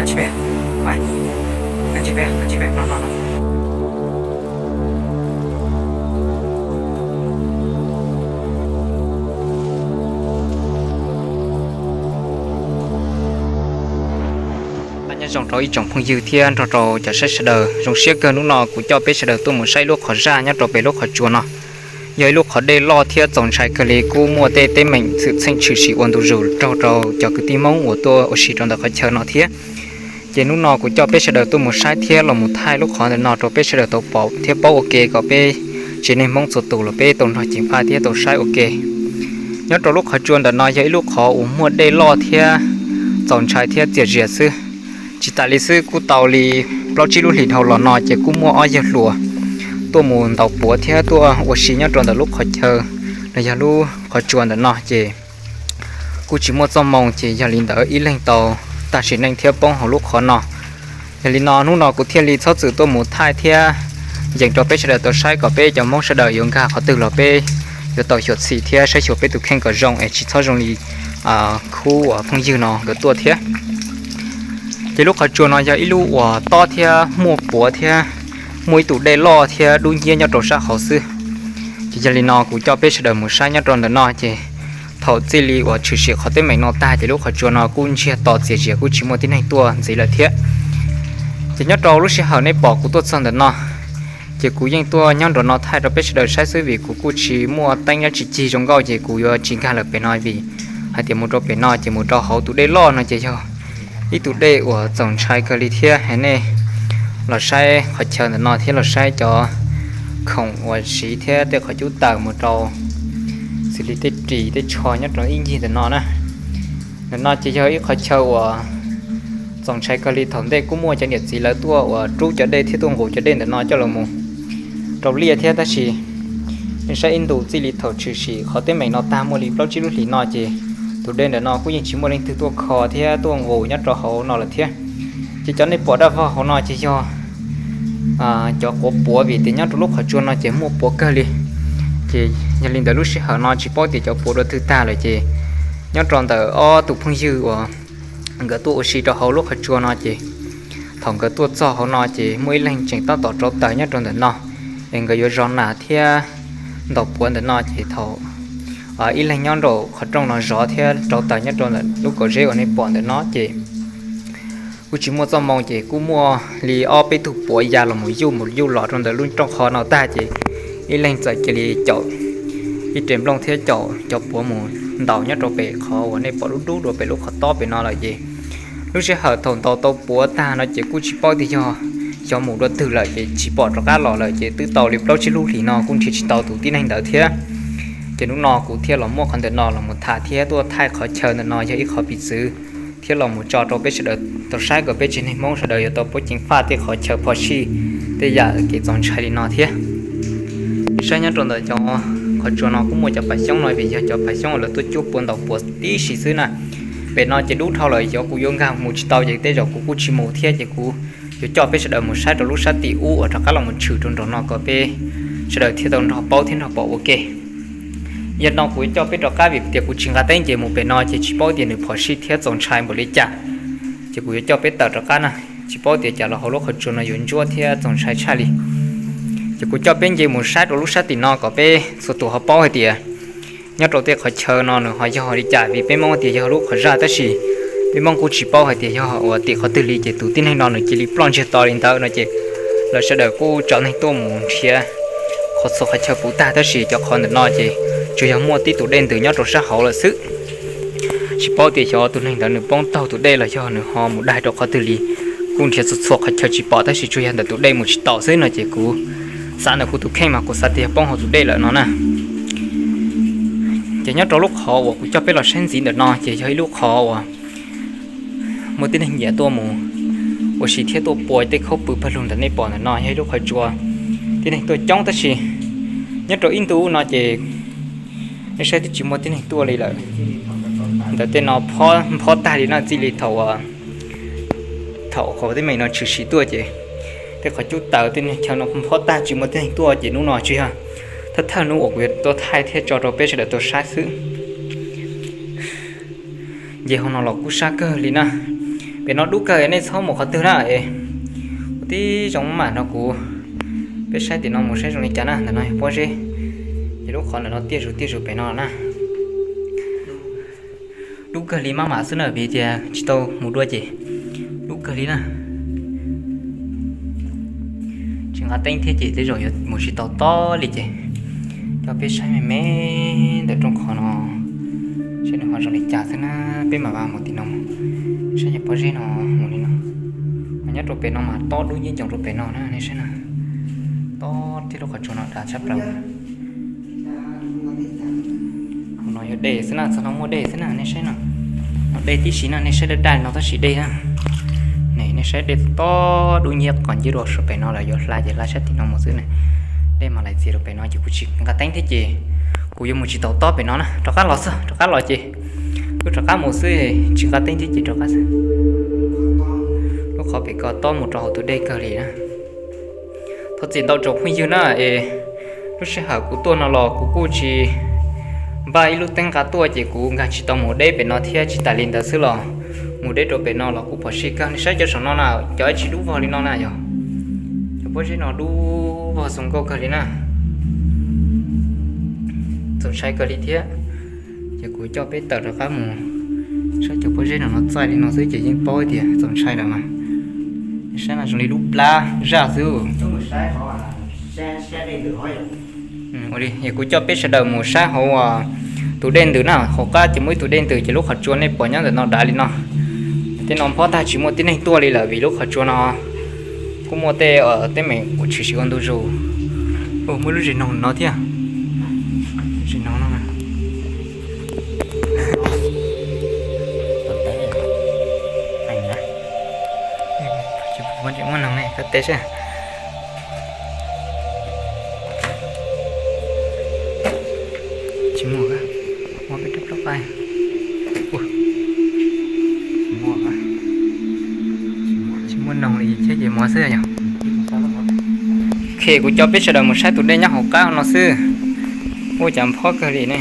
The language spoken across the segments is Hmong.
Nyob zoo rau ib tsoom phooj ywg thiab nrog rau cov saib sawv daws, zoo siab kawg hnub no kuv coj peb sawv daws tuaj mus saib ib lub qhov zaj nyob rau pem lub qhov tsua no. Yog ib lub qhov dej loj thiab txaus ntshai kawg li, kuj muaj tej teeb meem xwm txheej tshwm sim ua ntu zus raug rau cov kwv tij Hmoob uas tuaj ua si rau ntawm qhov chaw no thiab. Ces hnub no kuv coj peb sawv daws tuaj mus saib thiab los mus thaij lub qhov ntawm no rau peb sawv daws tau pom thiab paub ua ke kom peb tsev neeg Hmoob txhua tus los peb tau nrog ceev faj thiab tau saib ua ke. Nyob rau lub qhov tsua ntawm no yog ib lub qhov uas muaj dej loj thiab txaus ntshai thiab txias zias xwb. Tsis tas li xwb kuj tau li plaub tsib lub hlis dhau los no ces kuj muaj ob yawg hluas tuaj mus ntaus puav thiab tuaj ua si nyob rau ntawm lub qhov chaw los yog lub qhov tsua ntawm no ces kuj tsis muaj txoj moo ces yog li ntawd ib leeg tau tag sim neej thiab poob hauv lub qhov no. Yog li no hnub no kuv thiaj li txhob txwm tuaj mus thaij thiab yees rau peb sawv daws tau saib kom peb cov Hmoob sawv daws yuav nkag qhov twg los peb yuav tau xyuam xim thiab saib xyuas peb tus kheej kom zoo es tsis txhob zoo li khub uas phooj ywg no nkawd tuaj thiab. Ces lub qhov tsua no yog ib lub uas tob thiab muaj puav thiab muaj ib tug dej loj thiab dub nciab nyob rau sab hauv xwb. Ces yog li no kuv coj peb sawv daws mus saib nyob rau ntawm no ces thaum txij li uas tshwm sim qhov teeb meem no tag ces lub qhov tsua no kuj ntsiag to txias zias kuj tsis muaj tib neeg tuaj ntxiv lawm thiab. Ces nyob rau lub sij hawm nej pom kuv tuaj txog ntawm no ces kuv yeej tuaj nyob nraum no thaij rau peb sawv daws saib xwb vim kuv kuj tsis muaj teeb dab tsi cig zoo nkauj ces kuv yuav tsis nkag lawm pem no vim hais tias mus rau pem no ces mus rau hauv tus dej loj no ces yog ib tug dej uas txaus ntshai kawg li thiab. Hais nej los saib qhov chaw ntawm no thiab los saib cov khoom uas siv thiab tej qhov cub taws mus rau xws li tej ris tej tsho nyob rau ib ncig ntawm no na. Ntawm no ces yog ib qhov chaw uas txaus ntshai kawg li, thaum ntej kuj muaj cov niam txiv lawv tuaj uas rub cov dej thiab tuaj nqus cov dej ntawm no coj los mus rau liaj thiab tab sis nej saib ib ntus txij li thaum tshwm sim qhov teeb meem no tag muaj li plaub tsib lub hlis no ces tus dej ntawm no kuj yeej tsis muaj leej twg tuaj kho thiab tuaj nqus nyob rau hauv no lawm thiab. Ces cov nej pom daj vog hauv no ces yog cov quav puav vim tias nyob rau lub qhov tsua no ces muaj puav kawg li. Ces yog li ntawd lub sij hawm no tsis paub tias cov puav dua twg tag lawm ces nyob rau ntawm ob tus phooj ywg uas nkawd tuaj ua si rau hauv lub qhov tsua no ces thaum nkawd tuaj txog hauv no ces muaj ib leeg tseem tab tom rauv taws nyob rau ntawm no es nkawd yuav zov nas thiab ntaus puav ntawm no ces thaum ib leeg nyob nraum qhov rooj no zov thiab rauv taws nyob rau ntawm lub kaum zeb uas nej pom ntawm no ces kuj tsis muaj txoj moo ces kuj muaj li ob peb tug puav ya los mus yuj mus yuj los rau ntawm lub rooj qho no tag ces ib leeg txawm cia li caum ib re nplooj thiab caum cov puav mus ntaus nyob rau pem qhov uas nej pom dub dub dua pem lub qhov tob pem no lawm ces lub sij hawm thaum ntaus tau puav tag no ces kuj tsis paub tias yog xyov mus dua twg lawm ces tsis pom rov qab los lawm ces twb tau li plaub tsib lub hlis no kuj nrhiav tsis tau tus tib neeg ntawd thiab. Ces hnub no kuv thiaj los muab qhov ntawm no los mus tham thiab tuaj thaij qhov chaw ntawm no yog ib qhov piv txwv thiab los mus tso rau peb sawv daws tau saib kom peb tsev neeg Hmoob sawv daws yuav tau paub ceev faj tej qhov chaw phom sij tej yam kev txaus ntshai li no thiab. Saib nyob rau ntawm cov qhov tsua no kuj muaj cov pas xyoob no vim yog cov pas xyoob uas lawv tuaj cuab puav ntaus puav tib si xwb na. Pem no ces dub dhau lawm xyov kuv yuav nkag mus tsis tau ces tej zaum kuv kuj tsis mus thiab ces kuv yuav coj peb sawv daws mus saib rau lub sab tim ub uas rov qab los mus tshwm rau nraum no kom peb sawv daws thiaj tau nrog paub thiab nrog pom ua ke. Yog no kuv yuav coj peb rov qab vim tias kuv tsis nqa teeb nce mus pem no ces tsis paub tias nws phom sij thiab txaus ntshai npaum li cas. Ces kuv yuav coj peb tawm rov qab na, tsis paub tias cas los hauv lub qhov tsua no yuav ntsuab thiab txaus ntshai tshaj li. Ces kuv coj peb nce mus saib rau lub sab tim no kom peb txhua tus ho paub hais tias nyob rau tej qhov chaw no nws ho yog li cas vim peb Hmoob tias yog lub qhov zaj tab sis peb Hmoob kuj tsis paub hais tias yog uas tim qhov twg li ces tus tib neeg no nws cia li ploj ntsiag to li ntawd no ces lawv sawv daws kuj tso neeg tuaj mus nrhiav qhov txhua qhov chaw puv tag tab sis cov qhov ntawm no ces tsuas yog muaj tib tus dej ntws nyob rau sab hauv lawm xwb. Tsis paub tias xyov tus neeg ntawd nws poob taug tus dej los yog nws ho mus daig rau qhov twg li. Kuj nrhiav txhua txhua qhov chaw tsis pom tab sis tsuas yog ntawm tus dej mus tsis taus xwb no ces kuv xav ntawm kuv tus kheej mas kuv xav tias yog poob hauv tus dej lawm no na. Ces nyob rau lub qhov uas kuv coj peb los saib ntxiv ntawm no ces yog ib lub qhov uas muaj tib neeg nyiam tuaj mus ua si thiab tuaj pua tej khaub pw pawg lug ntawm nej pom ntawm no yog ib lub qhov tsua tib neeg tuaj coob tab sis nyob rau ib ntu no ces nej saib twb tsis muaj tib neeg tuaj li lawm. Ntawm tej no phob tag li na, txij li thaum thaum qhov teeb meem no tshwm sim tuaj ces tej qhov cub taws tej chaw no phob tag tsis muaj tib neeg tuaj ces hnub no tsuas yog thawj thawj hnub uas kuv yuav tuaj thaij thiab tso rau peb sawv daws tau saib xwb. Nce hauv no los kuj sab kawg li na. Pem no dub kawg, nej txhob mus qhov twg na. Ua tib zoo mam nrog kuv peb saib tim no mus saib zoo li cas na. Ntawm no yog pob zeb, ces lub qhov ntawm no tiaj zus tiaj zus pem no na. Dub kawg li, maj mam xwb na, vim tias tsis tau mus dua ces dub kawg li na. Tsis nqa teeb thiab ces tej zaum yuav mus tsis tau tob li ces coj peb saib me me ntawm rooj qhov no, saib nws ho zoo li cas xwb na. Peb mam vas mus tim no mus saib cov pob zeb no mus li no. Mas nyob rau pem no mas tob dub nyob ncoos rau pem no na, nej saib na. Tob thiab lub qhov tsua no dav tshaj plaws. Hauv no yog dej xwb na, txog no muaj dej xwb na, nej saib no. No dej tib si na, nej saib daj daj no tab sis dej na. Nej saib dej tob dub nyiab qos ncig dua saum pem no lawm, yuav hla ces hla sab tim no mus xwb na. Dej mas laim txias rau pem no ces kuv tsis nqa teeb thiab ces kuv yuav mus tsis tau tob pem no na. Rov qab los xwb, rov qab los ces wb rov qab mus xwb, tsis nqa teeb thiab ces rov qab xwb. Lub qhov pem ko tob mus rau hauv tus dej kawg li na. Thov txim ntau tsoom phooj ywg na, es lub sij hawm kuv tuaj no los kuv kuj tsis npaj ib lub teeb nqa tuaj ces kuv nkag tsis tau mus deb pem no thiab. Tsis tas li ntawd xwb los mus deb rau pem no los kuj phom sij kawg. Nej saib cov saum no na, cov tsis dub vog li no na yog cov pob zeb no dub vog zoo nkauj kawg li na. Txaus ntshai kawg li thiab. Ces kuv coj peb tawm rov qab mus saib cov pob zeb no, no txaij li no xwb ces yeej paub tias txaus ntshai lawm mas. Saib no zoo li lub plab zaj xwb. Ua li es kuv coj peb sawv daws mus saib hauv tus dej ntws na. Hauv qab ces muaj ib tug dej ntws ces lub qhov tsua nej pom nyob ntawm no dav li no. Tej no nphob tag tsis muaj tib neeg tuaj li lawm vim lub qhov tsua no kuj muaj tej teeb meem uas tshwm sim ua ntu zus. Muaj lub zes noog no thiab. Zes noog no. Muaj noog ne, koj teb seb. Tsis muaj, muaj peb rab plaub qaib. Tsis muaj noog li thiab ces muab xwb yog. Ok, kuv coj peb sawv daws mus saib tus dej nyob hauv qab no xwb. Ua cas nphob kawg li ne.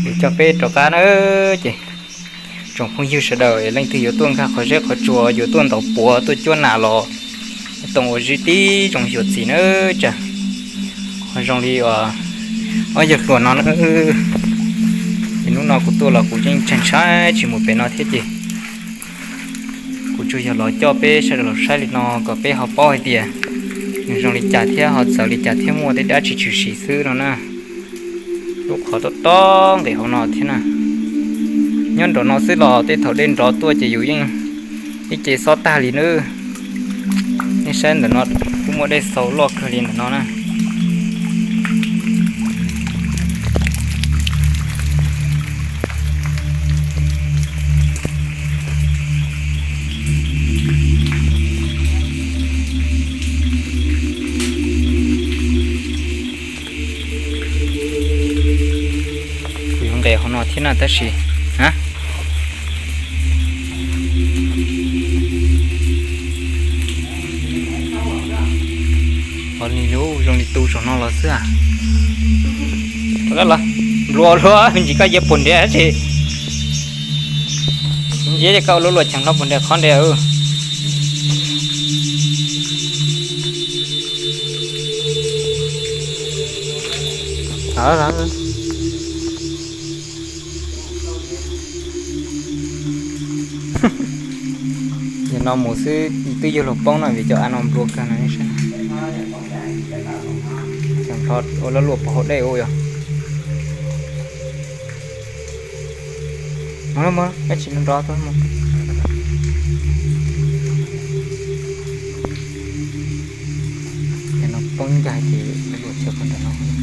Kuv coj peb rov qab na. Ces tsoom phooj ywg sawv daws leej twg yuav tuaj nkag qhov zeb qhov tsua, yuav tuaj ntaus puav tuaj cuab nas los toom ua zib tib zoo xyuam xim na. Tsam qhov zoo li ob yawg hluas no na. Ces hnub no kuv tuaj los kuv yeej ntshai ntshai tsis mus pem no thiab ces kuv tsuas yog los coj peb sawv daws los saib li no kom peb ho paub hais tias nws zoo li cas thiab ho txawv li cas thiab muaj tej dab tsi tshwm sim xwb no na. Lub qhov tob tob nqis hauv no thiab na. Nyob nraum no xwb los tej thaum dej nrov tuaj ces yus yeej ib ce xob tag li nawb. Nej saib ntawm no kuj muaj dej xaus loj kawg li ntawm no na. Kuv yuav nqes hauv no thiab na tab sis, a, ua li lub zoo li tu saum no los xwb a. Los nplua luaj me ntsis koj yiav puag nrad tsis ntsia koj ua luaj luaj cheem hlo puag nrad qhov nrad. Yog no mus xwb twb yuav luag poob no vim cov av no nplua kawg no. Cheem hlo ua luaj luaj puag hauv dej ua yog. Mus, mus, koj tsis nrov tuaj mus. Ces no poob nkag ces luag luag tshawb puag nram no.